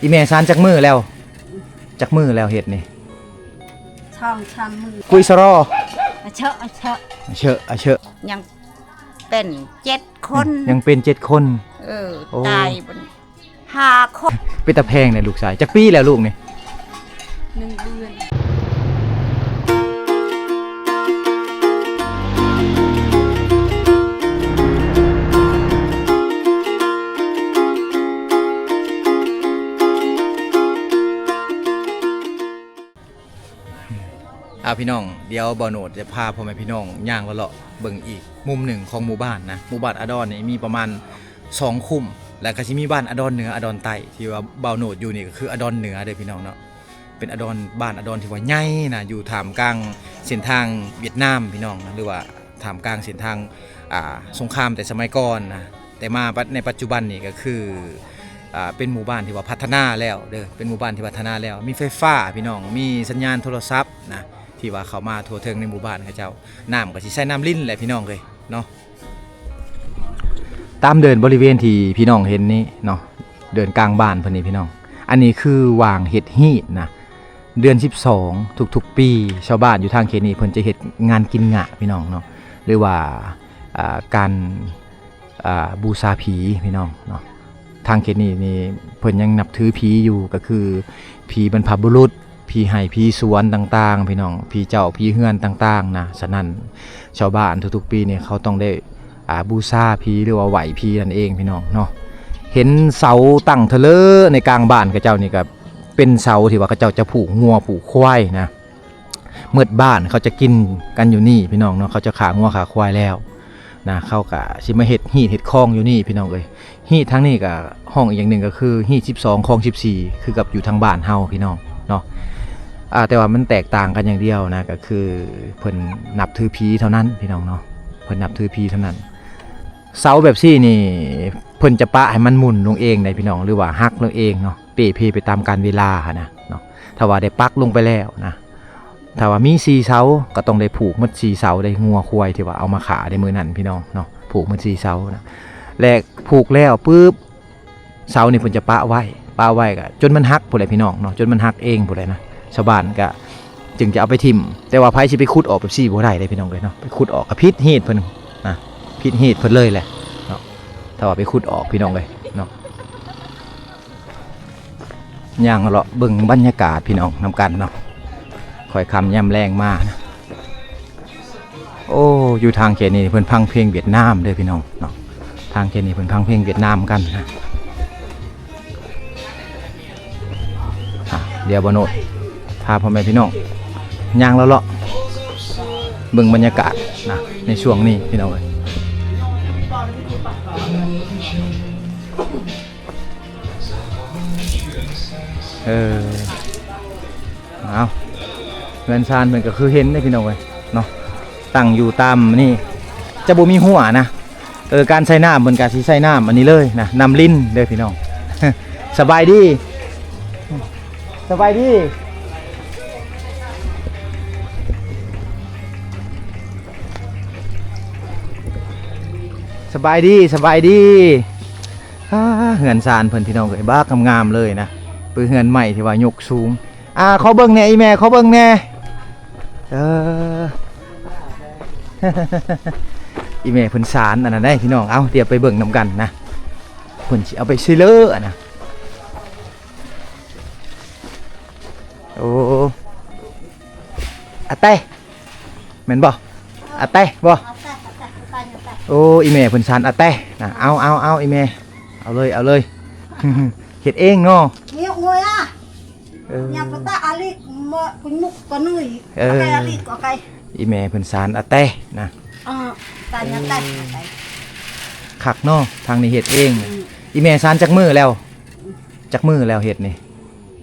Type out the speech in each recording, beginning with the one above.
ອີ່ແມ່ຊານຈັກມື້ແລ້ວ? ຈັກມື້ແລ້ວເຮັດນີ້? ສອງສາມມື້. ກຸຍສະລໍ. ອະເຊາະ ອະເຊາະ ອະເຊາະ ອະເຊາະ. ຍັງເປັນເຈັດຄົນ. ຍັງເປັນເຈັດຄົນ. ເອີ ໂອ້ ຕາຍເບິດ ຫ້າຄົນ. ເປັນຕາແພງແດ່ລູກຊາຍ. ຈັກປີແລ້ວລູກນີ້? ໜຶ່ງເດືອນ. ອ່າ ພີ່ນ້ອງ, ດຽວບ່າວໂນດຈະພາພໍ່ແມ່ພີ່ນ້ອງຍ່າງເລາະໆເບິ່ງອີກມຸມໜຶ່ງຂອງໝູ່ບ້ານນະ. ໝູ່ບ້ານອາດອນນີ້ມີປະມານສອງຄຸ້ມ ແລ້ວກໍຊິມີບ້ານອາດອນເໜືອ ອາດອນໃຕ້. ທີ່ວ່າບ່າວໂນດຢູ່ນີ້ກໍຄືອາດອນເໜືອເດີ້ພີ່ນ້ອງເນາະ. ເປັນອາດອນ ບ້ານອາດອນທີ່ວ່າໃຫຍ່ນະ, ຢູ່ທ່າມກາງເສັ້ນທາງຫວຽດນາມພີ່ນ້ອງນະ, ຫຼືວ່າທ່າມກາງເສັ້ນທາງ ອ່າ ສົງຄາມແຕ່ສະໄໝກ່ອນນະ. ແຕ່ມາປັດ ໃນປັດຈຸບັນນີ້ກໍຄື ອ່າ ເປັນໝູ່ບ້ານທີ່ວ່າພັດທະນາແລ້ວເດີ້, ເປັນໝູ່ບ້ານທີ່ພັດທະນາແລ້ວ, ມີໄຟຟ້າພີ່ນ້ອງ, ມີສັນຍານໂທລະສັບນະ ທີ່ວ່າເຂົ້າມາທົ່ວເຖິງໃນໝູ່ບ້ານເຂົາເຈົ້າ. ນ້ຳກໍຊິໃຊ້ນ້ຳລິນແຫຼະພີ່ນ້ອງເອີຍເນາະ. ຕາມເດີ່ນບໍລິເວນທີ່ພີ່ນ້ອງເຫັນນີ້ເນາະ, ເດີ່ນກາງບ້ານເພິ່ນນີ້ພີ່ນ້ອງ, ອັນນີ້ຄືຫວ່າງເຮັດຮີດນະ. ເດືອນສິບສອງທຸກໆປີ ຊາວບ້ານຢູ່ທາງເຂດນີ້ເພິ່ນຈະເຮັດງານກິນຫຍ້າພີ່ນ້ອງເນາະ, ຫຼືວ່າ ອ່າ ການ ອ່າ ບູຊາຜີພີ່ນ້ອງເນາະ. ທາງເຂດນີ້ນີ້ເພິ່ນຍັງນັບຖືຜີຢູ່ ກໍຄືຜີບັນພະບຸລຸດ, ຜີໄຮ່ຜີສວນຕ່າງໆ ພີ່ນ້ອງ, ຜີເຈົ້າຜີເຮືອນຕ່າງໆນະ. ສະນັ້ນ ຊາວບ້ານທຸກໆປີນີ້ເຂົາຕ້ອງໄດ້ ອ່າ ບູຊາຜີ ຫຼືວ່າໄຫວ້ຜີນັ້ນເອງພີ່ນ້ອງເນາະ. ເຫັນເສົາຕັ້ງເທີເລີໃນກາງບ້ານເຂົາເຈົ້ານີ້ ກໍເປັນເສົາທີ່ວ່າເຂົາເຈົ້າຈະຜູກງົວຜູກຄວາຍນະ. ໝົດບ້ານເຂົາຈະກິນກັນຢູ່ນີ້ພີ່ນ້ອງເນາະ, ເຂົາຈະຂ້າງົວຂ້າຄວາຍແລ້ວນະ, ເຂົາກະຊິມາເຮັດຮີດເຮັດຄອງຢູ່ນີ້ພີ່ນ້ອງເອີຍ. ຮີດທາງນີ້ກະຮ້ອງອີກຢ່າງໜຶ່ງກໍຄືຮີດສິບສອງ ຄອງສິບສີ່ ຄືກັບຢູ່ທາງບ້ານເຮົາພີ່ນ້ອງເນາະ. ອ່າ ແຕ່ວ່າມັນແຕກຕ່າງກັນຢ່າງດຽວນະ, ກໍຄືເພິ່ນນັບຖືຜີເທົ່ານັ້ນພີ່ນ້ອງເນາະ, ເພິ່ນນັບຖືຜີເທົ່ານັ້ນ. ເສົາແບບຊີ້ນີ້ເພິ່ນຈະປະໃຫ້ມັນໝຸ່ນລົງເອງໄດ໋ພີ່ນ້ອງ, ຫຼືວ່າຫັກລົງເອງເນາະ, ເປ່ເພໄປຕາມການເວລາຫັ້ນນະເນາະ. ຖ້າວ່າໄດ້ປັກລົງໄປແລ້ວນະ, ຖ້າວ່າມີສີ່ເສົາກໍຕ້ອງໄດ້ຜູກໝົດສີ່ເສົາໄດ໋, ງົວຄວາຍທີ່ວ່າເອົາມາຂ້າໃນມື້ນັ້ນພີ່ນ້ອງເນາະ, ຜູກໝົດສີ່ເສົານະ. ແລະຜູກແລ້ວປຶບ ເສົານີ້ເພິ່ນຈະປະໄວ້, ປະໄວ້ກໍຈົນມັນຫັກພຸ້ນແຫຼະພີ່ນ້ອງເນາະ, ຈົນມັນຫັກເອງພຸ້ນແຫຼະນະ. ຊາວບ້ານກໍຈຶ່ງຈະເອົາໄປຖິ້ມ, ແຕ່ວ່າໃຜຊິໄປຂຸດອອກແບບຊີ້ບໍ່ໄດ້ເດ້ພີ່ນ້ອງເອີຍເນາະ, ໄປຂຸດອອກກໍຜິດຮີດເພິ່ນນະ, ຜິດຮີດເພິ່ນເລີຍແຫຼະເນາະ, ຖ້າວ່າໄປຂຸດອອກພີ່ນ້ອງເອີຍເນາະ. ຍ່າງເລາະເບິ່ງບັນຍາກາດພີ່ນ້ອງນຳກັນເນາະ, ຄ່ອຍຄ່ຳຍາມແລງມານະ. ໂອ້ ຢູ່ທາງເຂດນີ້ເພິ່ນຟັງເພງຫວຽດນາມເດີ້ພີ່ນ້ອງເນາະ, ທາງເຂດນີ້ເພິ່ນຟັງເພງຫວຽດນາມກັນນະ. ອ່ະ ດຽວບ່າວໂນດພາພໍ່ແມ່ພີ່ນ້ອງຍ່າງເລາະໆເບິ່ງບັນຍາກາດນະ ໃນຊ່ວງນີ້ພີ່ນ້ອງເອີຍ. ເອີ ເອົາ ເຮືອນຊານເພິ່ນກໍຄືເຫັນເດ້ພີ່ນ້ອງເອີຍເນາະ, ຕັ້ງຢູ່ຕາມນີ້ ຈະບໍ່ມີຮົ້ວນະ. ເອີ ການໃຊ້ນ້ຳເພິ່ນກໍຊິໃຊ້ນ້ຳອັນນີ້ເລີຍນະ, ນ້ຳລິນເດີ້ພີ່ນ້ອງ. ສະບາຍດີ ສະບາຍດີ ສະບາຍດີ ສະບາຍດີ. ອ່າ ເຮືອນຊານເພິ່ນພີ່ນ້ອງເອີຍ ບັກງາມໆເລີຍນະ, ເປັນເຮືອນໄມ້ທີ່ວ່າຍົກສູງ. ອ່າ ຂໍເບິ່ງແດ່ອີ່ແມ່ ຂໍເບິ່ງແດ່. ເອີ ອີ່ແມ່ເພິ່ນສານອັນນັ້ນໄດ໋ພີ່ນ້ອງ. ເອົາ ດຽວໄປເບິ່ງນຳກັນນະ, ເພິ່ນຊິເອົາໄປໃສ່ເລີອັນນະ. ໂອ້ ອາແຕ ແມ່ນບໍ່? ອາແຕບໍ່? ໂອ້ ອີ່ແມ່ເພິ່ນສານອາແຕນະ. ເອົາ ເອົາ ເອົາ ອີ່ແມ່ ເອົາເລີຍ ເອົາເລີຍ. ເຮັດເອງເນາະ? ເອີ ເອີ ຍາປະຕະອາລິກມະກຸຍມຸກກະນຸຍ ເອີ ອາໄກອາລິກ ອາໄກ. ອີ່ແມ່ເພິ່ນສານອາແຕນະ. ເອີ ສານອາແຕ ອາແຕ. ຄັກເນາະ ທາງນີ້ເຮັດເອງ. ອືມ ອີ່ແມ່ສານຈັກມື້ແລ້ວ? ອືມ ຈັກມື້ແລ້ວເຮັດນີ້?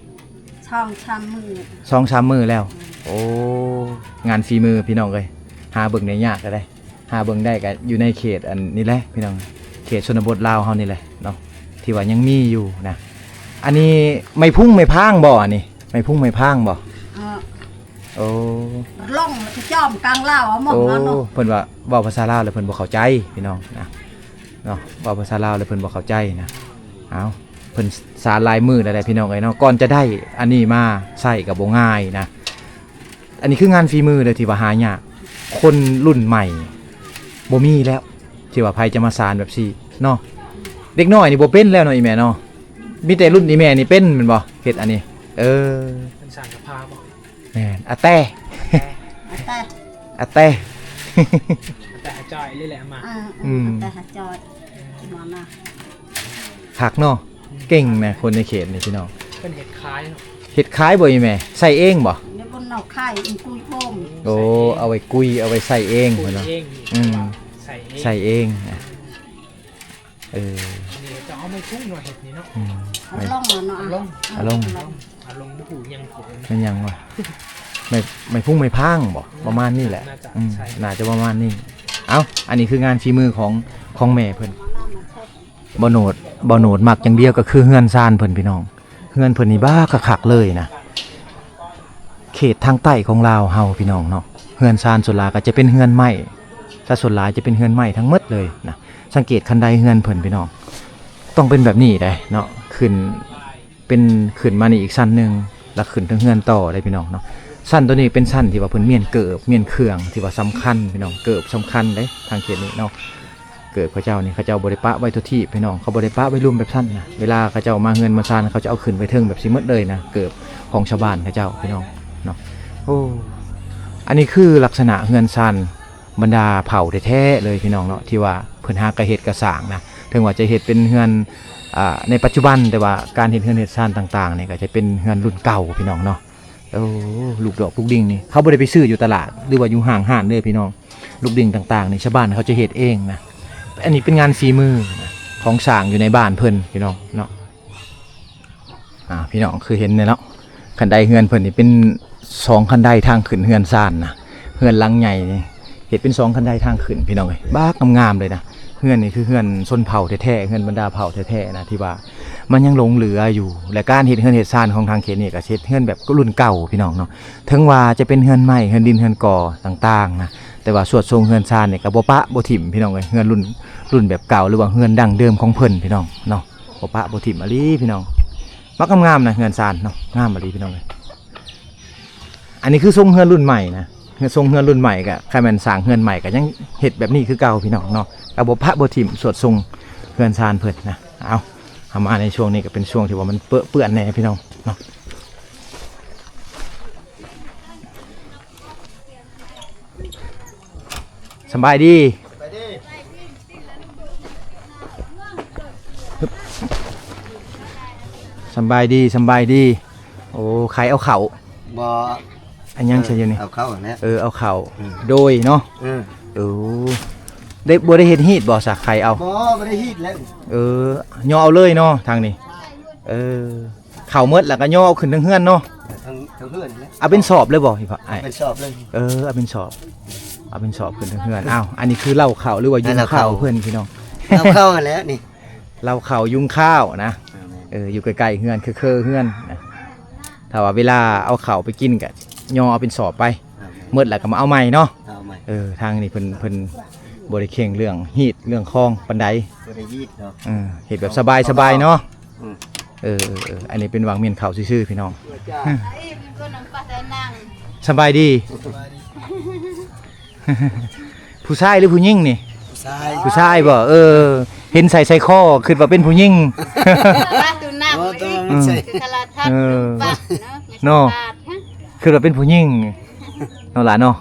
ສອງສາມມື້ ສອງສາມມື້ແລ້ວ. ອືມ ໂອ້ ງານຝີມືພີ່ນ້ອງເອີຍ ຫາເບິ່ງໄດ້ຍາກເດ້. ຫາເບິ່ງໄດ້ກໍຢູ່ໃນເຂດອັນນີ້ແຫຼະພີ່ນ້ອງ, ເຂດຊົນນະບົດລາວເຮົານີ້ແຫຼະເນາະ ທີ່ວ່າຍັງມີຢູ່ນະ. ອັນນີ້ໄມ້ພຸງໄມ້ພາງບໍ່? ອັນນີ້ໄມ້ພຸງໄມ້ພາງບໍ່? ເອີ ໂອ້ ລ່ອງທີ່ຈອມກາງລາວເອົາໝົດ ໂອ້ ເນາະ. ເພິ່ນວ່າເວົ້າພາສາລາວແລ້ວເພິ່ນບໍ່ເຂົ້າໃຈພີ່ນ້ອງນະ ເນາະ, ເວົ້າພາສາລາວແລ້ວເພິ່ນບໍ່ເຂົ້າໃຈນະ. ເອົາ ເພິ່ນສານຫຼາຍມື້ແລ້ວແຫຼະພີ່ນ້ອງເອີຍເນາະ ກ່ອນຈະໄດ້ອັນນີ້ມາໃຊ້ກໍບໍ່ງ່າຍນະ. ອັນນີ້ຄືງານຝີມືເດີທີ່ວ່າຫາຍາກ ຄົນລຸ້ນໃໝ່ບໍ່ມີແລ້ວ ທີ່ວ່າໃຜຈະມາສານແບບຊີ້ເນາະ. ເດັກນ້ອຍນີ້ບໍ່ເປັນແລ້ວເນາະອີ່ແມ່ເນາະ ມີແຕ່ລຸ້ນອີ່ແມ່ນີ້ເປັນແມ່ນບໍ່ ເຮັດອັນນີ້. ເອີ ເພິ່ນສານກະພາບໍ່? ແມ່ນ ອາແຕ ອາແຕ ອາແຕ ອາແຕ ອາຈ່ອຍນີ້ແຫຼະມາ. ເອີ ອືມ ອາແຕ ອາຈ່ອຍ ມານະ. ຄັກເນາະ ເກັ່ງນະ ຄົນໃນເຂດນີ້ພີ່ນ້ອງ. ເພິ່ນເຮັດຂາຍເນາະ. ເຮັດຂາຍບໍ່ອີ່ແມ່? ໃສ່ເອງບໍ່? ແລ້ວເພິ່ນເອົາຂາຍ ເອົາກຸຍໂຮມ. ໂອ້ ໃສ່ເອງ ເອົາໄວ້ກຸຍ ເອົາໄວ້ໃສ່ເອງ ເພິ່ນວ່າ ໃສ່ເອງ. ອືມ ໃສ່ເອງ ໃສ່ເອງ. ເອີ ອັນນີ້ຈະເອົາໄມ້ພຸ້ງເນາະ ເຮັດນີ້ເນາະ. ອືມ ເອົາລົງເນາະ ເອົາລົງ ເອົາລົງ ເອົາລົງ ບໍ່ຮູ້ຫຍັງ ແມ່ນຫຍັງວະ? ໄມ້ ໄມ້ພຸ້ງໄມ້ພາງບໍ່? ປະມານນີ້ແຫຼະ. ອືມ ໜ້າຈະປະມານນີ້. ເອົ້າ ອັນນີ້ຄືງານຝີມືຂອງ ຂອງແມ່ເພິ່ນ. ບໍ່ໂນດ ບໍ່ໂນດມັກຢ່າງດຽວກໍຄືເຮືອນຊານເພິ່ນພີ່ນ້ອງ. ເຮືອນເພິ່ນນີ້ບ້າຄັກໆເລີຍນະ. ເຂດທາງໃຕ້ຂອງລາວເຮົາພີ່ນ້ອງເນາະ ເຮືອນຊານສ່ວນຫຼາຍກໍຈະເປັນເຮືອນໄມ້ ຊະສ່ວນຫຼາຍຈະເປັນເຮືອນໄມ້ທັງໝົດເລີຍນະ. ສັງເກດຄັນໄດເຮືອນເພິ່ນພີ່ນ້ອງ ຕ້ອງເປັນແບບນີ້ເດ້ເນາະ ຂຶ້ນ ເປັນ ຂຶ້ນມານີ້ອີກຊັ້ນໜຶ່ງ ແລ້ວຂຶ້ນເທິງເຮືອນຕໍ່ເດ້ພີ່ນ້ອງເນາະ. ຊັ້ນໂຕນີ້ເປັນຊັ້ນທີ່ວ່າເພິ່ນມ້ຽນເກີບ ມ້ຽນເຄື່ອງທີ່ວ່າສຳຄັນພີ່ນ້ອງ ເກີບສຳຄັນເດ້ທາງເຂດນີ້ເນາະ. ເກີບເຂົາເຈົ້ານີ້ ເຂົາເຈົ້າບໍ່ໄດ້ປະໄວ້ທົ່ວທີບພີ່ນ້ອງ ເຂົາບໍ່ໄດ້ປະໄວ້ລຸ່ມແບບຊັ້ນນະ. ເວລາເຂົາເຈົ້າມາເຮືອນມາຊານ ເຂົາຈະເອົາຂຶ້ນໄວ້ເທິງແບບຊີ້ໝົດເລີຍນະ ເກີບຂອງຊາວບ້ານເຂົາເຈົ້າພີ່ນ້ອງເນາະ. ໂອ້ ອັນນີ້ຄືລັກສະນະເຮືອນຊານບັນດາເຜົ່າແທ້ໆເລີຍພີ່ນ້ອງເນາະ ທີ່ວ່າເພິ່ນຫາກະເຮັດກະສ້າງນະ. ເຖິງວ່າຈະເຮັດເປັນເຮືອນ ອ່າ ໃນປັດຈຸບັນ ແຕ່ວ່າການເຮັດເຮືອນເຮັດຊານຕ່າງໆນີ້ ກໍຈະເປັນເຮືອນລຸ້ນເກົ່າພີ່ນ້ອງເນາະ. ໂອ້ ລູກດອກລູກດິ້ງນີ້ ເຂົາບໍ່ໄດ້ໄປຊື້ຢູ່ຕະຫຼາດ ຫຼືວ່າຢູ່ຫ້າງຮ້ານເດີພີ່ນ້ອງ. ລູກດິ້ງຕ່າງໆນີ້ ຊາວບ້ານເຂົາຈະເຮັດເອງນະ. ອັນນີ້ເປັນງານຝີມືນະ ຂອງຊ່າງຢູ່ໃນບ້ານເພິ່ນພີ່ນ້ອງເນາະ. ອ່າ ພີ່ນ້ອງຄືເຫັນແຫຼະເນາະ ຄັນໄດເຮືອນເພິ່ນນີ້ເປັນສອງຄັນໄດທາງຂຶ້ນເຮືອນຊານນະ. ເຮືອນຫຼັງໃຫຍ່ນີ້ເຮັດເປັນສອງຄັນໄດທາງຂຶ້ນພີ່ນ້ອງເອີຍ ບັກງາມໆເລີຍນະ. ເຮືອນນີ້ຄືເຮືອນຊົນເຜົ່າແທ້ໆ ເຮືອນບັນດາເຜົ່າແທ້ໆນະ ທີ່ວ່າມັນຍັງຫຼົງເຫຼືອຢູ່. ແລະການເຮັດເຮືອນເຮັດຊານຂອງທາງເຂດນີ້ກໍເຮັດເຮືອນແບບລຸ້ນເກົ່າພີ່ນ້ອງເນາະ. ເຖິງວ່າຈະເປັນເຮືອນໄມ້ ເຮືອນດິນ ເຮືອນກໍ່ຕ່າງໆນະ ແຕ່ວ່າສວດຊົງເຮືອນຊານນີ້ກໍບໍ່ປະບໍ່ຖິ້ມພີ່ນ້ອງເອີຍ. ເຮືອນລຸ້ນ ລຸ້ນແບບເກົ່າ ຫຼືວ່າເຮືອນດັ້ງເດີມຂອງເພິ່ນພີ່ນ້ອງເນາະ ບໍ່ປະບໍ່ຖິ້ມອີ່ຫຼີພີ່ນ້ອງ. ມັກງາມໆນະເຮືອນຊານເນາະ ງາມອີ່ຫຼີພີ່ນ້ອງເອີຍ. ອັນນີ້ຄືຊົງເຮືອນລຸ້ນໃໝ່ນະ ເຮືອນ ຊົງເຮືອນລຸ້ນໃໝ່ກະ ຄັນແມ່ນສ້າງເຮືອນໃໝ່ກະຍັງເຮັດແບບນີ້ຄືເກົ່າພີ່ນ້ອງເນາະ. ກະບໍ່ປະບໍ່ຖິ້ມ ສວດຊົງເຮືອນຊານເພິ່ນນະ. ເອົາ ເຮົາມາໃນຊ່ວງນີ້ກະເປັນຊ່ວງທີ່ວ່າມັນເປິເປື້ອນແດ່ພີ່ນ້ອງເນາະ. ສະບາຍດີ ສະບາຍດີ ສະບາຍດີ. ໂອ້ ຂາຍເອົາເຂົ້າ ບໍ່ ອັນຫຍັງໃສ່ຢູ່ນີ້? ເອົາເຂົ້າຫັ້ນແຫຼະ. ເອີ ເອົາເຂົ້າ. ອືມ ໂດຍເນາະ. ເອີ ເອີ ໄດ້ ບໍ່ໄດ້ເຮັດຮີດບໍ່ຊະ? ຂາຍເອົາ. ບໍ່ ບໍ່ໄດ້ຮີດແລ້ວ. ເອີ ຍໍເອົາເລີຍເນາະທາງນີ້. ເອີ ເຂົ້າໝົດແລ້ວກໍຍໍເອົາຂຶ້ນເທິງເຮືອນເນາະ. ເທິງ ເທິງເຮືອນແຫຼະ. ເອົາເປັນສອບເລີຍບໍ່ພີ່? ເອົາເປັນສອບເລີຍ. ເອີ ເອົາເປັນສອບ ເອົາເປັນສອບຂຶ້ນເທິງເຮືອນ. ອ້າວ ອັນນີ້ຄືເລົ້າເຂົ້າ ຫຼືວ່າຍຸງເຂົ້າເພິ່ນພີ່ນ້ອງ? ເລົ້າເຂົ້າຫັ້ນແຫຼະນີ້ ເລົ້າເຂົ້າຍຸງຂ້າວນະ. ເອີ ຢູ່ໃກ້ໆເຮືອນ ເຄີໆເຮືອນນະ. ຖ້າວ່າເວລາເອົາເຂົ້າໄປກິນກໍຍໍເອົາເປັນສອບໄປ. ເອີ ໝົດແລ້ວກໍມາເອົາໃໝ່ເນາະ. ເອົາໃໝ່. ເອີ ທາງນີ້ເພິ່ນ ເພິ່ນບໍ່ໄດ້ເຄັ່ງເລື່ອງຮີດເລື່ອງຄອງປານໃດ. ບໍ່ໄດ້ຮີດເນາະ. ເອີ ເຮັດແບບສະບາຍໆເນາະ. ອືມ ເອີ ເອີ ເອີ ອັນນີ້ເປັນຫວ່າງມ້ຽນເຂົ້າຊື່ໆພີ່ນ້ອງ. ສະບາຍດີ. ຜູ້ຊາຍຫຼືຜູ້ຍິງນີ້? ຜູ້ຊາຍ. ຜູ້ຊາຍບໍ່? ເອີ ເຫັນໃສ່ໄຊຄໍ ຄິດວ່າເປັນຜູ້ຍິງ. ປະຕູນ້ຳ ບໍ່ຕ້ອງໃສ່. ອືມ ເອີ ເນາະ ຄິດວ່າເປັນຜູ້ຍິງເນາະຫຼາເນາະ.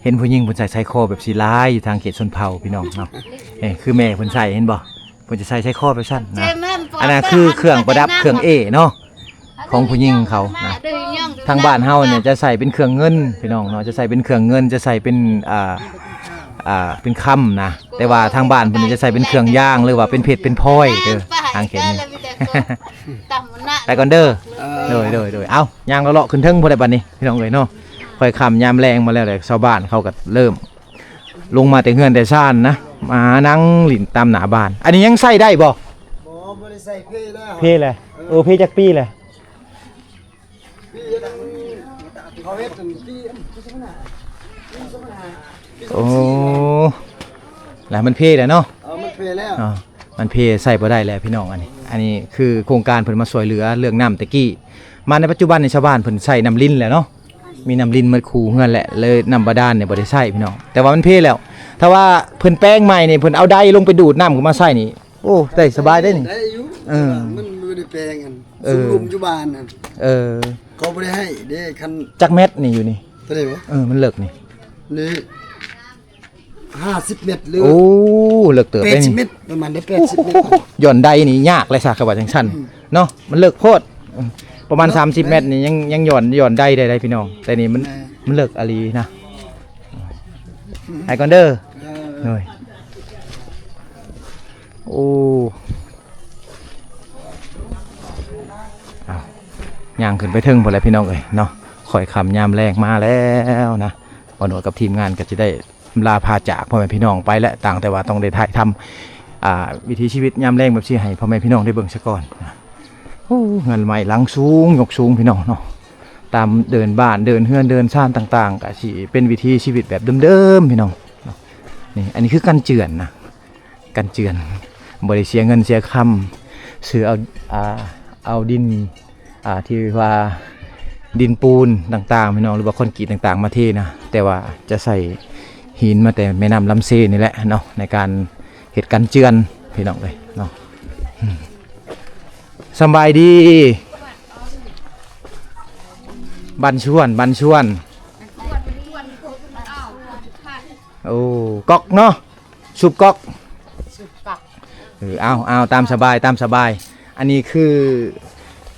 ເຫັນຜູ້ຍິງເພິ່ນໃສ່ໄຊຄໍແບບສີລາຍຢູ່ທາງເຂດຊົນເຜົ່າພີ່ນ້ອງເນາະ. ເອີ ຄືແມ່ເພິ່ນໃສ່ ເຫັນບໍ່? ເພິ່ນຈະໃສ່ໄຊຄໍແບບຊັ້ນນະ. ອັນນັ້ນຄືເຄື່ອງປະດັບເຄື່ອງເອເນາະ ຂອງຜູ້ຍິງເຂົານະ. ທາງບ້ານເຮົານີ້ຈະໃສ່ເປັນເຄື່ອງເງິນພີ່ນ້ອງເນາະ ຈະໃສ່ເປັນເຄື່ອງເງິນ ຈະໃສ່ເປັນ ອ່າ ອ່າ ເປັນຄຳນະ. ແຕ່ວ່າທາງບ້ານເພິ່ນຈະໃສ່ເປັນເຄື່ອງຢາງ ຫຼືວ່າເປັນເພັດເປັນພອຍເດີ ທາງເຂດນີ້. ໄປກ່ອນເດີ. ເອີ ໂດຍ ໂດຍ ໂດຍ. ເອົ້າ ຍ່າງເລາະໆຂຶ້ນເທິງພຸ້ນແຫຼະບັດນີ້ພີ່ນ້ອງເອີຍເນາະ. ຄ່ອຍຄ່ຳຍາມແລງມາແລ້ວແຫຼະ ຊາວບ້ານເຂົາກໍເລີ່ມ ລົງມາແຕ່ເຮືອນແຕ່ຊານນະ ມານັ່ງຫຼິ້ນຕາມໜ້າບ້ານ. ອັນນີ້ຍັງໃຊ້ໄດ້ບໍ່? ບໍ່ ບໍ່ໄດ້ໃຊ້ ເພແລ້ວ. ເພແລ້ວ. ເອີ ເອີ ເພຈັກປີແລ້ວ? ປີນັ້ນເຂົາເຮັດອັນປີ ປີສອງພັນຫ້າ ປີສອງພັນຫ້າ. ໂອ້ ແລ້ວມັນເພແລ້ວເນາະ. ເອີ ມັນເພແລ້ວ. ອໍ ມັນເພໃຊ້ບໍ່ໄດ້ແລ້ວພີ່ນ້ອງ. ອັນນີ້ ອັນນີ້ຄືໂຄງການເພິ່ນມາຊ່ວຍເຫຼືອເລື່ອງນ້ຳແຕ່ກີ້. ມາໃນປັດຈຸບັນນີ້ຊາວບ້ານເພິ່ນໃຊ້ນ້ຳລິນແຫຼະເນາະ, ມີນ້ຳລິນໝົດຄູ່ເຮືອນແຫຼະ, ເລີຍນ້ຳບາດານນີ້ບໍ່ໄດ້ໃຊ້ພີ່ນ້ອງ. ແຕ່ວ່າມັນເພແລ້ວ, ຖ້າວ່າເພິ່ນແປງໃໝ່ນີ້ ເພິ່ນເອົາໄດລົງໄປດູດນ້ຳຂຶ້ນມາໃຊ້ນີ້ ໂອ້ ໄດ້ສະບາຍເດ້ນີ້. ໄດ້ຢູ່ ເອີ ມັນບໍ່ໄດ້ແປງອັນ ເອີ ຊຸມລຸມຢູ່ບ້ານນັ້ນ. ເອີ ເຂົາບໍ່ໄດ້ໃຫ້ເດ້. ຄັນ ຈັກແມັດນີ້ຢູ່ນີ້? ຕົວນີ້ບໍ່? ເອີ ມັນເລິກນີ້ ນີ້ ຫ້າສິບແມັດ ຫຼື ໂອ້ ເລິກເຕີບເດ້ນີ້. ແປດສິບແມັດ ປະມານໄດ້ແປດສິບແມັດ. ໂອ້ໂຫ ຢ່ອນໄດນີ້ຍາກເລີຍຊະ ຄັນວ່າຈັ່ງຊັ້ນ ອືມ ເນາະ, ມັນເລິກໂພດ. ອືມ ປະມານ ເນາະ ສາມສິບແມັດນີ້ ຍັງ ຍັງຫຍ່ອນ ຫຍ່ອນໄດໄດ້ ໄດ້ພີ່ນ້ອງ, ແຕ່ນີ້ມັນ ແມ່ນ ມັນເລິກອີ່ຫຼີນະ. ໄປກ່ອນເດີ. ເອີ ໂດຍ. ໂອ້ ອ້າວ ຍ່າງຂຶ້ນໄປເທິງພຸ້ນແຫຼະພີ່ນ້ອງເອີຍເນາະ. ຄ່ອຍຄ່ຳຍາມແລງມາແລ້ວນະ, ບ່າວໂນດກັບທີມງານກໍຈະໄດ້ລາພາຈາກພໍ່ແມ່ພີ່ນ້ອງໄປແລ້ວ, ຕ່າງແຕ່ວ່າຕ້ອງໄດ້ຖ່າຍທຳ ອ່າ ວິຖີຊີວິດຍາມແລງແບບຊີ້ໃຫ້ພໍ່ແມ່ພີ່ນ້ອງໄດ້ເບິ່ງຊະກ່ອນນະ. ໂອ້ ເຮືອນໄມ້ຫຼັງສູງ ຍົກສູງພີ່ນ້ອງເນາະ, ຕາມເດີ່ນບ້ານ ເດີ່ນເຮືອນ ເດີ່ນຊານຕ່າງໆ ກໍຊິເປັນວິຖີຊີວິດແບບເດີມໆ ພີ່ນ້ອງເນາະ. ນີ້ ອັນນີ້ຄືກັນເຈື່ອນນະ ກັນເຈື່ອນ, ບໍ່ໄດ້ເສຍເງິນເສຍຄຳ ຊື້ເອົາ ອ່າ ເອົາດິນ ອ່າ ທີ່ວ່າດິນປູນຕ່າງໆ ພີ່ນ້ອງ ຫຼືວ່າຄອນກຣີດຕ່າງໆ ມາເທນະ, ແຕ່ວ່າຈະໃຊ້ຫີນມາແຕ່ແມ່ນ້ຳລຳເຊນີ້ແຫຼະເນາະ ໃນການເຮັດກັນເຈື່ອນ ພີ່ນ້ອງເອີຍເນາະ. ສຳບາຍດີ ບັນຊວນ ບັນຊວນ. ໂອ້ ກອກເນາະ ສູບກອກ ສູບກອກ. ເອີ ເອົາ ເອົາ ຕາມສະບາຍ ຕາມສະບາຍ. ອັນນີ້ຄື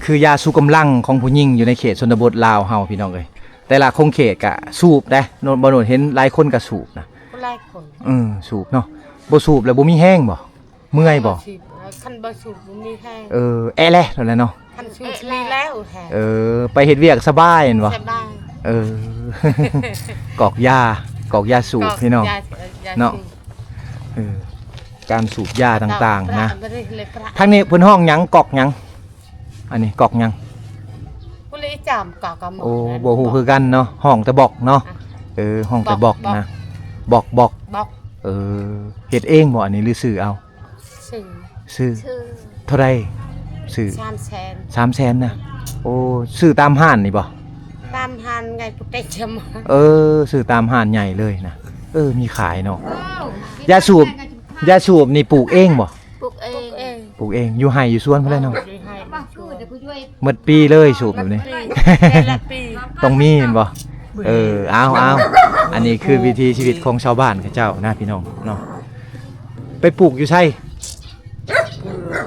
ຄືຢາຊູກຳລັງຂອງຜູ້ຍິງຢູ່ໃນເຂດຊົນນະບົດລາວເຮົາ ພີ່ນ້ອງເອີຍ. ແຕ່ລະຂົງເຂດກະສູບເດ້ ບ່າວໂນດເຫັນຫຼາຍຄົນກະສູບນະ ຫຼາຍຄົນ. ເອີ ສູບເນາະ, ບໍ່ສູບແລ້ວບໍ່ມີແຮງບໍ່? ເມື່ອຍບໍ່? ບໍ່ສູບ ຄັນບໍ່ສູບບໍ່ມີແຮງ. ເອີ ແອະແຫຼະ ນັ້ນແຫຼະເນາະ, ຄັນສູບມີແລ້ວແຮງ. ເອີ ໄປເຮັດວຽກສະບາຍແມ່ນບໍ່? ສະບາຍ. ເອີ ກອກຢາ ກອກຢາສູບ ກອກ ພີ່ນ້ອງ ຢາ ຢາ ຢາເນາະ ສູບ. ເອີ ການສູບຢາຕ່າງໆນະ. ທາງນີ້ເພິ່ນຮ້ອງຫຍັງ? ກອກຫຍັງ? ອັນນີ້ກອກຫຍັງ? ໂອ້ ບໍ່ຮູ້ຄືກັນເນາະ, ຮ້ອງແຕ່ບອກເນາະ. ເອີ ຮ້ອງແຕ່ບອກນະ ບອກ ບອກ ບອກ. ເອີ ເຮັດເອງບໍ່ອັນນີ້ ຫຼືຊື້ເອົາ? ຊື້ ຊື້ ເທົ່າໃດ? ຊື້ ສາມແສນ ສາມແສນນະ. ໂອ້ ຊື້ຕາມຮ້ານນີ້ບໍ່? ຕາມຮ້ານໃຫຍ່ປຸເຕັຈຳ. ເອີ ຊື້ຕາມຮ້ານໃຫຍ່ເລີຍນະ. ເອີ ມີຂາຍເນາະ. ຢາສູບ ຢາສູບນີ້ປູກເອງບໍ່? ປູກເອງ ປູກເອງ ຢູ່ໄຮ່ຢູ່ສວນພຸ້ນແຫຼະເນາະ. ໝົດປີເລີຍສູບແບບນີ້ ແຕ່ລະປີ ຕ້ອງມີແມ່ນບໍ່? ເອີ ເອົາ ເອົາ ອັນນີ້ຄືວິຖີຊີວິດຂອງຊາວບ້ານເຂົາເຈົ້ານະ ພີ່ນ້ອງເນາະ. ໄປປູກຢູ່ໃສ?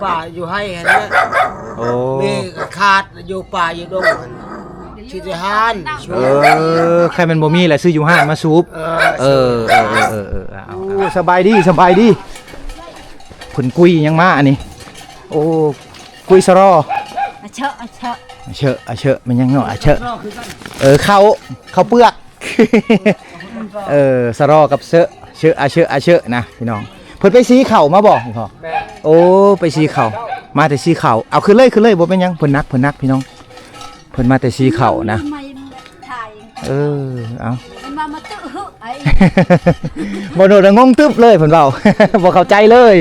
ປ່າຢູ່ໄຮ່ຫັ້ນແຫຼະ. ໂອ້ ມີຂາດຢູ່ປ່າຢູ່ດົງຫັ້ນ ຊິໄດ້ຮ້ານ. ເອີ ໃຄມັນບໍ່ມີແຫຼະ ຊື້ຢູ່ຮ້ານມາສູບ. ເອີ ເອີ ເອີ ເອີ ເອີ ເອີ ເອີ. ໂອ້ ສະບາຍດີ ສະບາຍດີ. ເພິ່ນກຸຍຫຍັງມາອັນນີ້? ໂອ້ ກຸຍສະລໍ ອາເຊາະ ອາເຊາະ ອາເຊາະ ອາເຊາະ ແມ່ນຫຍັງເນາະ ອາເຊາະ? ເອີ ເຂົ້າ ເຂົ້າເປືອກ. ເອີ ສະລໍກັບເຊາະ ເຊາະ ອາເຊາະ ອາເຊາະນະ ພີ່ນ້ອງ. ເພິ່ນໄປສີເຂົ້າມາບໍ່? ແມ່ນ. ໂອ້ ໄປສີເຂົ້າ ມາແຕ່ສີເຂົ້າ. ເອົາ ຂຶ້ນເລີຍ ຂຶ້ນເລີຍ ບໍ່ເປັນຫຍັງ ເພິ່ນໜັກ ເພິ່ນໜັກ ພີ່ນ້ອງ. ເພິ່ນມາແຕ່ສີເຂົ້ານະ. ເອີ ເອົາ ມັນວ່າມາຕຶຫຶໄອ້ ບໍ່ໂດດ ງົງຕຶບເລີຍ ເພິ່ນເວົ້າ ບໍ່ເຂົ້າໃຈເລີຍ.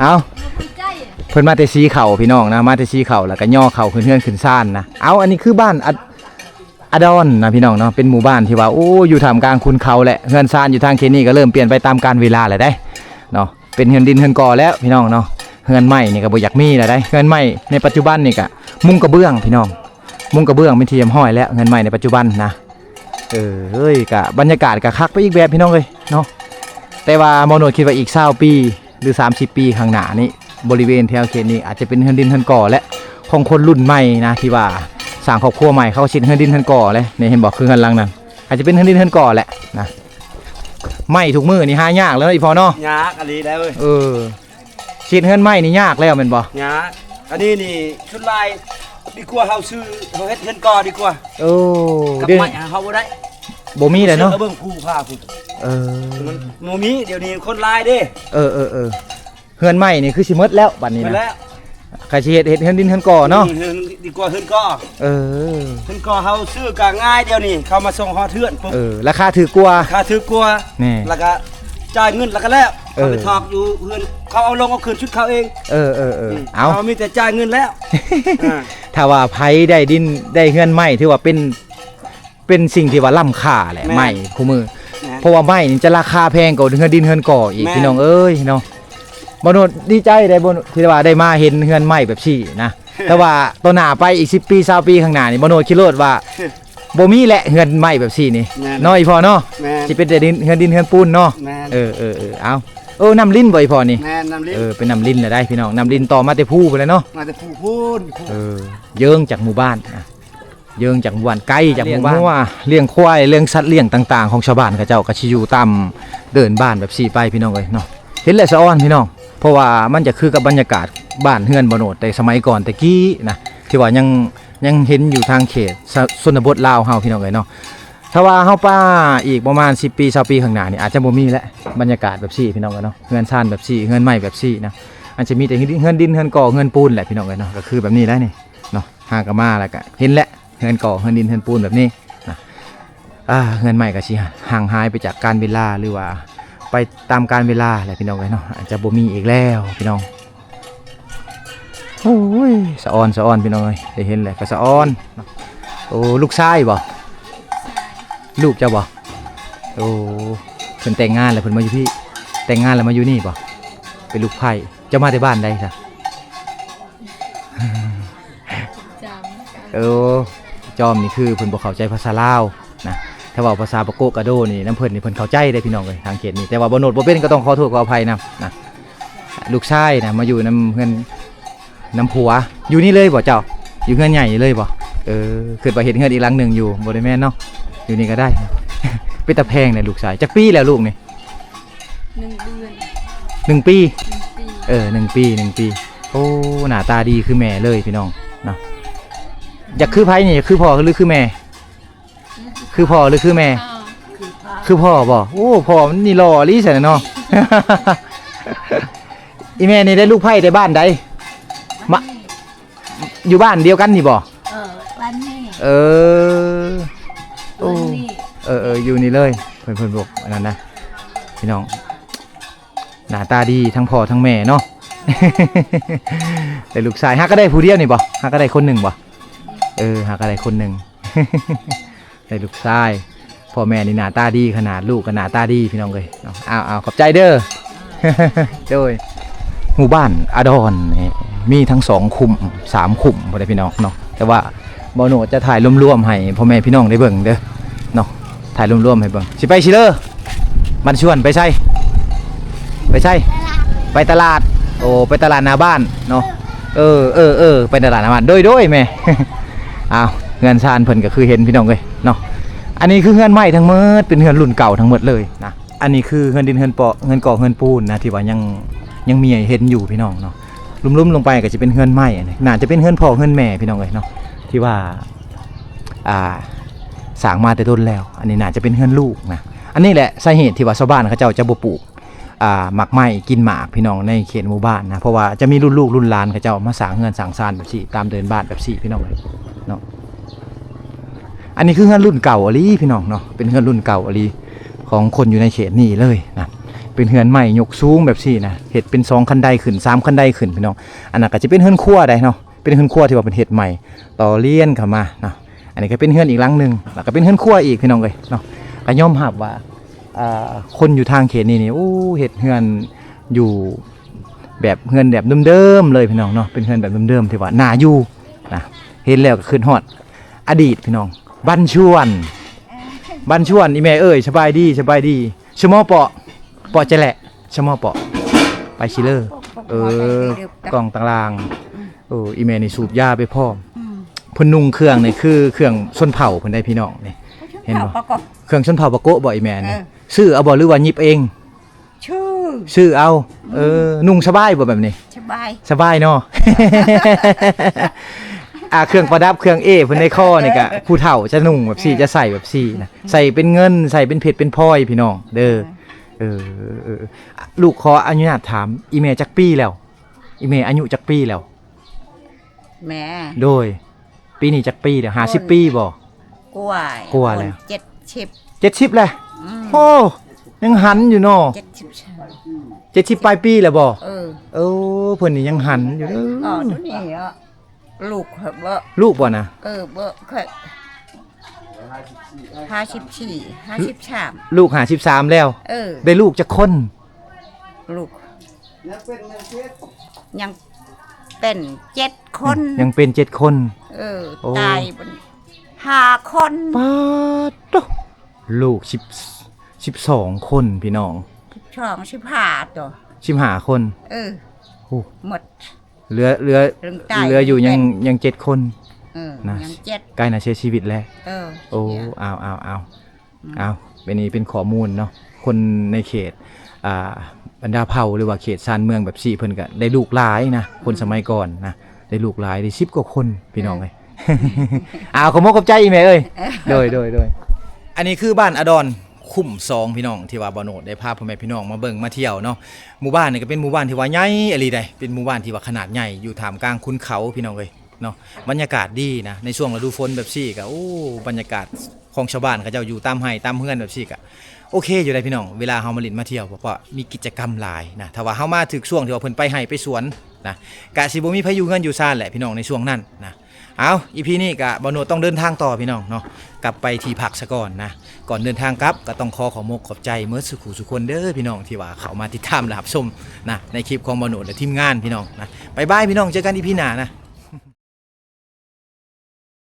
ເອົາ ບໍ່ເຂົ້າໃຈ ເພິ່ນມາແຕ່ສີເຂົ້າ ພີ່ນ້ອງນະ ມາແຕ່ສີເຂົ້າ ແລ້ວກໍຍໍເຂົ້າຂຶ້ນເຮືອນຂຶ້ນຊານນະ. ເອົາ ອັນນີ້ຄືບ້ານອາ ອາດອນນະ ພີ່ນ້ອງເນາະ, ເປັນໝູ່ບ້ານທີ່ວ່າ ໂອ້ ຢູ່ທ່າມກາງຂຸນເຂົາ ແລະ ເຮືອນຊານຢູ່ທາງເຂດນີ້ກໍເລີ່ມປ່ຽນໄປຕາມການເວລາແລ້ວເດ້ເນາະ. ເປັນເຮືອນດິນເຮືອນກໍແລ້ວ ພີ່ນ້ອງເນາະ. ເຮືອນໄມ້ນີ້ກໍບໍ່ຢາກມີແລ້ວໃດ໋. ເຮືອນໄມ້ໃນປັດຈຸບັນນີ້ກໍມຸງກະເບື້ອງ ພີ່ນ້ອງ, ມຸງກະເບື້ອງເປັນທີ່ຮຽບຮ້ອຍແລ້ວ ເຮືອນໄມ້ໃນປັດຈຸບັນນະ. ເອີຍ ກໍບັນຍາກາດກໍຄັກໄປອີກແບບ ພີ່ນ້ອງເອີຍເນາະ. ແຕ່ວ່າໝໍໂນດຄິດວ່າອີກຊາວປີ ຫຼື ສາມສິບປີຂ້າງໜ້ານີ້ ບໍລິເວນແຖວເຂດນີ້ອາດຈະເປັນເຮືອນດິນເຮືອນກໍແຫຼະ ຂອງຄົນລຸ້ນໃໝ່ນະ ທີ່ວ່າສ້າງຄອບຄົວໃໝ່ ເຂົາຊິເຮັດເຮືອນດິນເຮືອນກໍແຫຼະ. ນີ້ເຫັນບໍ່ ຄືເຮືອນຫຼັງນັ້ນ ອາດຈະເປັນເຮືອນດິນເຮືອນກໍແຫຼະນະ. ໄມ້ທຸກມື້ນີ້ຫາຍາກແລ້ວເນາະ ອີ່ພໍ່ເນາະ. ຍາກອີ່ຫຼີແລ້ວເອີຍ. ເອີ ຊິເຮັດເຮືອນໄມ້ນີ້ຍາກແລ້ວແມ່ນບໍ່? ຍາກ. ອັນນີ້ນີ້ສ່ວນຫຼາຍດີກວ່າເຮົາຊື້ ເຮົາເຮັດເຮືອນກໍດີກວ່າ. ໂອ້ ກັບໄມ້ຫາເຮົາບໍ່ໄດ້ ບໍ່ມີແລ້ວເນາະ. ເບິ່ງພູຜາພຸ້ນ. ເອີ ມັນບໍ່ມີ ດຽວນີ້ຄົນຫຼາຍເດ້. ເອີໆໆ. ເຮືອນໄມ້ນີ້ຄືຊິໝົດແລ້ວບັດນີ້ນະ. ໝົດແລ້ວ. ໃຜຊິເຮັດ ເຮັດເຮືອນດິນເຮືອນກໍເນາະ. ອືມ ເຮືອນ ດີກວ່າເຮືອນກໍ. ເອີ ເຮືອນກໍເຮົາຊື້ກໍງ່າຍ ດຽວນີ້ເຂົາມາສົ່ງຮອດເຮືອນປຸບ. ເອີ ລາຄາຖືກກວ່າ. ລາຄາຖືກກວ່າ. ແນ່ ແລ້ວກໍຈ່າຍເງິນແລ້ວກໍແລ້ວ. ເອີ ເຂົາໄປຖອກຢູ່ເຮືອນ ເຂົາເອົາລົງເອົາຂຶ້ນຊຸດເຂົາເອງ. ເອີໆໆ ອືມ ເອົາ ເຮົາມີແຕ່ຈ່າຍເງິນແລ້ວ. ອ່າ ຖ້າວ່າໃຜໄດ້ດິນໄດ້ເຮືອນໄມ້ ຖືວ່າເປັນ ເປັນສິ່ງທີ່ວ່າລ້ຳຄ່າແຫຼະ ແມ່ນ ໄມ້ຄູ່ມື້ ແມ່ນ ເພາະວ່າໄມ້ນີ້ຈະລາຄາແພງກວ່າເຮືອນດິນເຮືອນກໍອີກ ແມ່ນ ພີ່ນ້ອງເອີຍເນາະ. ບ່າວໂນດດີໃຈເດ້ ບ່າວໂນດ ທີ່ວ່າໄດ້ມາເຫັນເຮືອນໄມ້ແບບຊີ້ນະ ແຕ່ວ່າຕໍ່ໜ້າໄປອີກສິບປີຊາວປີຂ້າງໜ້ານີ້ ບ່າວໂນດຄິດໂລດວ່າ ບໍ່ມີແຫຼະເຮືອນໄມ້ແບບຊີ້ນີ້ ແມ່ນ ເນາະ ອີ່ພໍ່ເນາະ. ແມ່ນ ຊິເປັນແຕ່ດິນ ເຮືອນດິນເຮືອນປູນເນາະ. ແມ່ນ ເອີໆໆ ເອົາ ເອີ ນ້ຳລິນບໍ່ ອີ່ພໍ່ນີ້? ແມ່ນ ນ້ຳລິນ. ເອີ ເປັນນ້ຳລິນແລ້ວໄດ໋ພີ່ນ້ອງ ນ້ຳລິນຕໍ່ມາແຕ່ພູພຸ້ນແຫຼະເນາະ ມາແຕ່ພູພຸ້ນ. ເອີ ເຍືອງຈາກໝູ່ບ້ານນະ ເຍືອງຈາກໝູ່ບ້ານ ໄກຈາກໝູ່ບ້ານ. ລ້ຽງງົວ ລ້ຽງຄວາຍ ລ້ຽງສັດລ້ຽງຕ່າງໆ ຂອງຊາວບ້ານເຂົາເຈົ້າ ກໍຊິຢູ່ຕາມເດີ່ນບ້ານແບບຊີ້ໄປ ພີ່ນ້ອງເອີຍເນາະ. ເຫັນແລ້ວສະອອນ ພີ່ນ້ອງ ເພາະວ່າມັນຈະຄືກັບບັນຍາກາດບ້ານເຮືອນບ່າວໂນດແຕ່ສະໄໝກ່ອນແຕ່ກີ້ນະ ທີ່ວ່າຍັງ ຍັງເຫັນຢູ່ທາງເຂດ ຊະ ຊົນນະບົດລາວເຮົາ ພີ່ນ້ອງເອີຍເນາະ. ຖ້າວ່າເຮົາໄປອີກປະມານສິບປີຊາວປີຂ້າງໜ້ານີ້ ອາດຈະບໍ່ມີແຫຼະບັນຍາກາດແບບຊີ້ ພີ່ນ້ອງເອີຍເນາະ ເຮືອນຊານແບບຊີ້ ເຮືອນໄມ້ແບບຊີ້ນະ. ອາດຈະມີແຕ່ເຮືອນ ເຮືອນດິນເຮືອນກໍເຮືອນປູນແຫຼະ ພີ່ນ້ອງເອີຍເນາະ ກໍຄືແບບນີ້ແຫຼະນີ້ເນາະ. ຫາກໍມາແລ້ວກໍເຫັນແຫຼະ ເຮືອນກໍເຮືອນດິນເຮືອນປູນແບບນີ້ນະ. ອ່າ ເຮືອນໃໝ່ກໍຊິຫ່າງຫາຍໄປຈາກການເວລາ ຫຼືວ່າໄປຕາມການເວລາແຫຼະ ພີ່ນ້ອງເອີຍເນາະ ອາດຈະບໍ່ມີອີກແລ້ວ ພີ່ນ້ອງ. ໂອ້ຍ ສະອອນ ສະອອນ ພີ່ນ້ອງເອີຍ ໄດ້ເຫັນແລ້ວກໍສະອອນ. ໂອ້ ລູກຊາຍບໍ່? ລູກເຈົ້າບໍ່? ໂອ້ ເພິ່ນແຕ່ງງານແລ້ວ ເພິ່ນມາຢູ່ພີ້ ແຕ່ງງານແລ້ວມາຢູ່ນີ້ບໍ່? ເປັນລູກໃພ້. ເຈົ້າມາແຕ່ບ້ານໃດຊະ? ຈອມ. ເອີ ຈອມນີ້ຄືເພິ່ນບໍ່ເຂົ້າໃຈພາສາລາວນະ ຖ້າເວົ້າພາສາປາໂກະກະໂດນີ້ນຳເພິ່ນນີ້ ເພິ່ນເຂົ້າໃຈເດ້ ພີ່ນ້ອງເອີຍ ທາງເຂດນີ້. ແຕ່ວ່າບ່າວໂນດບໍ່ເປັນ ກໍຕ້ອງຂໍໂທດຂໍອະໄພນຳນະ. ລູກຊາຍນະມາຢູ່ນຳເຮືອນ ນຳຜົວ ຢູ່ນີ້ເລີຍບໍ່ເຈົ້າ? ຢູ່ເຮືອນໃຫຍ່ນີ້ເລີຍບໍ່? ເອີ ຄິດວ່າເຮັດເຮືອນອີກຫຼັງໜຶ່ງຢູ່ ບໍ່ໄດ້ແມ່ນເນາະ ຢູ່ນີ້ກໍໄດ້. ເປັນຕາແພງແດ່ລູກຊາຍ. ຈັກປີແລ້ວລູກນີ້? ໜຶ່ງເດືອນ. ໜຶ່ງປີ? ໜຶ່ງປີ. ເອີ ໜຶ່ງປີ ໜຶ່ງປີ. ໂອ້ ໜ້າຕາດີຄືແມ່ເລີຍ ພີ່ນ້ອງເນາະ. ຢາກຄືໃຜນີ້? ຢາກຄືພໍ່ ຫຼື ຄືແມ່? ຄືພໍ່ ຫຼື ຄືແມ່? ຄືພໍ່. ຄືພໍ່ບໍ່? ໂອ້ ພໍ່ມັນນີ້ຫຼໍ່ອີ່ຫຼີຊັ້ນເນາະ. ອີ່ແມ່ນີ້ໄດ້ລູກໃພ້ແຕ່ບ້ານໃດ? ມາ ຢູ່ບ້ານດຽວກັນນີ້ບໍ່? ເອີ ບ້ານນີ້. ເອີ ໂອ້ ບ້ານນີ້. ເອີໆ ຢູ່ນີ້ເລີຍ ເພິ່ນ ເພິ່ນບອກອັນນັ້ນນະ ພີ່ນ້ອງ. ໜ້າຕາດີທັງພໍ່ທັງແມ່ເນາະ. ແຕ່ລູກຊາຍຫາກໍໄດ້ຜູ້ດຽວນີ້ບໍ່? ຫາກໍໄດ້ຄົນໜຶ່ງບໍ່? ເອີ ຫາກໍໄດ້ຄົນໜຶ່ງ ໄດ້ລູກຊາຍ. ພໍ່ແມ່ນີ້ໜ້າຕາດີຂະໜາດ ລູກກໍໜ້າຕາດີ ພີ່ນ້ອງເອີຍເນາະ. ເອົາໆ ຂອບໃຈເດີ. ໂດຍ ໝູ່ບ້ານອາດອນນີ້ມີທັງສອງຄຸ້ມສາມຄຸ້ມພຸ້ນແຫຼະ ພີ່ນ້ອງເນາະ. ແຕ່ວ່າບ່າວໂນດຈະຖ່າຍລວມໆໃຫ້ພໍ່ແມ່ພີ່ນ້ອງໄດ້ເບິ່ງເດີເນາະ ຖ່າຍລວມໆໃຫ້ເບິ່ງ. ຊິໄປຊິເລີ ບ້ານຊວນ ໄປໃສ? ໄປໃສ? ໄປຕະຫຼາດ. ໂອ້ ໄປຕະຫຼາດໜ້າບ້ານເນາະ. ເອີໆໆ ໄປຕະຫຼາດໜ້າບ້ານ. ໂດຍໆ ແມ່. ອ້າວ ເຮືອນຊານເພິ່ນກໍຄືເຫັນ ພີ່ນ້ອງເອີຍເນາະ. ອັນນີ້ຄືເຮືອນໄມ້ທັງໝົດ ເປັນເຮືອນລຸ້ນເກົ່າທັງໝົດເລີຍນະ. ອັນນີ້ຄືເຮືອນດິນເຮືອນເປາະ ເຮືອນກໍເຮືອນປູນນະ ທີ່ວ່າຍັງ ຍັງມີໃຫ້ເຫັນຢູ່ ພີ່ນ້ອງເນາະ. ລຸ່ມໆລົງໄປກໍຈະເປັນເຮືອນໄມ້ ອັນນີ້ໜ້າຈະເປັນເຮືອນພໍ່ເຮືອນແມ່ ພີ່ນ້ອງເອີຍເນາະ ທີ່ວ່າ ອ່າ ສ້າງມາແຕ່ດົນແລ້ວ. ອັນນີ້ໜ້າຈະເປັນເຮືອນລູກນະ. ອັນນີ້ແຫຼະສາເຫດທີ່ວ່າຊາວບ້ານເຂົາເຈົ້າຈະບໍ່ປູກ ອ່າ ໝາກໄມ້ ກິນໝາກ ພີ່ນ້ອງ ໃນເຂດໝູ່ບ້ານນະ ເພາະວ່າຈະມີລຸ້ນລູກລຸ້ນຫຼານເຂົາເຈົ້າມາສ້າງເຮືອນສ້າງຊານແບບຊີ້ ຕາມເດີ່ນບ້ານແບບຊີ້ ພີ່ນ້ອງເອີຍເນາະ. ອັນນີ້ຄືເຮືອນລຸ້ນເກົ່າອີ່ຫຼີ ພີ່ນ້ອງເນາະ ເປັນເຮືອນລຸ້ນເກົ່າອີ່ຫຼີຂອງຄົນຢູ່ໃນເຂດນີ້ເລີຍນະ. ເປັນເຮືອນໄມ້ຍົກສູງແບບຊີ້ນະ ເຮັດເປັນສອງຂັ້ນໄດຂຶ້ນ ສາມຂັ້ນໄດຂຶ້ນ ພີ່ນ້ອງ. ອັນນັ້ນກໍຈະເປັນເຮືອນຄົວໄດ໋ເນາະ ເປັນເຮືອນຄົວທີ່ວ່າເພິ່ນເຮັດໃໝ່ ຕໍ່ລຽນເຂົ້າມາເນາະ. ອັນນີ້ກໍເປັນເຮືອນອີກຫຼັງໜຶ່ງ ແລ້ວກໍເປັນເຮືອນຄົວອີກ ພີ່ນ້ອງເອີຍເນາະ. ກໍຍອມຮັບວ່າ ອ່າ ຄົນຢູ່ທາງເຂດນີ້ນີ້ ໂອ້ ເຮັດເຮືອນຢູ່ແບບ ເຮືອນແບບເດີມໆເລີຍ ພີ່ນ້ອງເນາະ. ເປັນເຮືອນແບບເດີມໆ ທີ່ວ່າໜ້າຢູ່ນະ ເຫັນແລ້ວກໍຄິດຮອດອະດີດ ພີ່ນ້ອງ. ບ້ານຊວນ ບ້ານຊວນ ອີ່ແມ່ເອີຍ ສະບາຍດີ ສະບາຍດີ. ສະໝໍເປາະ ເປາະຈະແຫຼະ ສະໝໍເປາະ ໄປຊິເລີ. ເອີ ກ້ອງຕ່າງລ່າງ. ເອີ ອີ່ແມ່ນີ້ສູບຢາໄປພ້ອມ. ເພິ່ນນຸ່ງເຄື່ອງນີ້ຄືເຄື່ອງຊົນເຜົ່າເພິ່ນໄດ໋ ພີ່ນ້ອງນີ້ ເຫັນບໍ່? ເຄື່ອງຊົນເຜົ່າປາໂກະບໍ່ ອີ່ແມ່ນີ້? ເອີ ຊື້ເອົາບໍ່ ຫຼືວ່າຫຍິບເອງ? ຊື້ ຊື້ເອົາ. ເອີ ນຸ່ງສະບາຍບໍ່ແບບນີ້? ສະບາຍ ສະບາຍເນາະ. ອ່າ ເຄື່ອງປະດັບ ເຄື່ອງເອເພິ່ນໃນຄໍນີ້ກະ ຜູ້ເຖົ້າຈະນຸ່ງແບບຊີ້ ຈະໃສ່ແບບຊີ້ນະ ໃສ່ເປັນເງິນ ໃສ່ເປັນເພັດເປັນພອຍ ພີ່ນ້ອງເດີ. ເອີ ເອີ ລູກຂໍອະນຸຍາດຖາມ ອີ່ແມ່ຈັກປີແລ້ວ? ອີ່ແມ່ອາຍຸຈັກປີແລ້ວ? ແມ່ ໂດຍ ປີນີ້ຈັກປີແລ້ວ? ຫ້າສິບປີບໍ່? ກວ່າ ກວ່າແລ້ວ ເຈັດສິບ ເຈັດສິບແລ້ວ. ໂອ້ ຍັງຫັນຢູ່ເນາະ ເຈັດສິບ ເຈັດສິບປາຍປີແລ້ວບໍ່? ເອີ ເອີ ເພິ່ນນີ້ຍັງຫັນຢູ່ເດີ. ອໍ ດຽວນີ້ເນາະ ລູກຂ້ອຍບໍ່ ລູກບໍ່ນະ? ເອີ ບໍ່ ຂ້ອຍ ຫ້າສິບສີ່ ຫ້າສິບສາມ ລູກຫ້າສິບສາມແລ້ວ. ເອີ ໄດ້ລູກຈັກຄົນ? ລູກ ຍັງເປັນເຈັດຄົນ ອືມ ຍັງເປັນເຈັດຄົນ. ເອີ ໂອ້ ຕາຍເບິດຫ້າຄົນ. ປາດໂທ້ ລູກສິບ ສິບສອງຄົນພີ່ນ້ອງ ສິບສອງ ສິບຫ້າໂຕ ສິບຫ້າຄົນ. ເອີ ໂອ້ ໝົດ ເຫຼືອ ເຫຼືອ ເຫຼືອຢູ່ຍັງ ເປັນ ຍັງເຈັດຄົນ. ເອີ ນະ ຍັງເຈັດ ໃກ້ນະເສຍຊີວິດແລ້ວ. ເອີ ໂອ້ ເສຍ ອ້າວ ອ້າວ ອ້າວ ອືມ ອ້າວ ອັນນີ້ເປັນຂໍ້ມູນເນາະ ຄົນໃນເຂດ ອ່າ ບັນດາເຜົ່າ ຫຼືວ່າເຂດຊານເມືອງແບບຊີ້ ເພິ່ນກະໄດ້ລູກຫຼາຍນະ ຄົນສະໄໝກ່ອນນະ ໄດ້ລູກຫຼາຍ ໄດ້ສິບກວ່າຄົນພີ່ນ້ອງເອີຍ. ເອີ ອ້າວ ຂໍຂອບມົກຂອບໃຈອີ່ແມ່ເອີຍ. ໂດຍ ໂດຍ ໂດຍ. ອັນນີ້ຄືບ້ານອາດອນຄຸ້ມສອງພີ່ນ້ອງ ທີ່ວ່າບ່າວໂນດໄດ້ພາພໍ່ແມ່ພີ່ນ້ອງມາເບິ່ງມາທ່ຽວເນາະ. ໝູ່ບ້ານນີ້ກະເປັນໝູ່ບ້ານທີ່ວ່າໃຫຍ່ອີ່ຫຼີໃດ໋ ເປັນໝູ່ບ້ານທີ່ວ່າຂະໜາດໃຫຍ່ ຢູ່ທ່າມກາງຄຸນເຂົາພີ່ນ້ອງເອີຍ. ເນາະ ບັນຍາກາດດີນະ ໃນຊ່ວງລະດູຝົນແບບຊີ້ກະ ໂອ້ ບັນຍາກາດຂອງຊາວບ້ານເຂົາເຈົ້າຢູ່ຕາມໄຮ່ຕາມເຮືອນແບບຊີ້ກະໂອເຄຢູ່ໃດ໋ພີ່ນ້ອງ. ເວລາເຮົາມາຫຼິ້ນມາທ່ຽວ ເພາະວ່າມີກິດຈະກຳຫຼາຍນະ ຖ້າວ່າເຮົາມາຖືກຊ່ວງທີ່ວ່າເພິ່ນໄປໄຮ່ໄປສວນນະ ກະຊິບໍ່ມີໃຜຢູ່ເຮືອນຢູ່ຊານແຫຼະພີ່ນ້ອງ ໃນຊ່ວງນັ້ນນະ. ເອົາ ອີພີນີ້ກະບ່າວໂນດຕ້ອງເດີນທາງຕໍ່ພີ່ນ້ອງເນາະ ກັບໄປທີ່ພັກສາກ່ອນນະ. ກ່ອນເດີນທາງກັບກະຕ້ອງຂໍຂອບມົກຂອບໃຈເໝິດສູ່ຜູ້ສູ່ຄົນເດີພີ່ນ້ອງ ທີ່ວ່າເຂົ້າມາຕິດຕາມແລະຮັບຊົມນະ ໃນຄລິບຂອງບ່າວໂນດ ແລະ ທີມງານພີ່ນ້ອງນະ. ບາຍບາຍພີ່ນ້ອງ ເຈີກັນອີພີໜ້ານະ.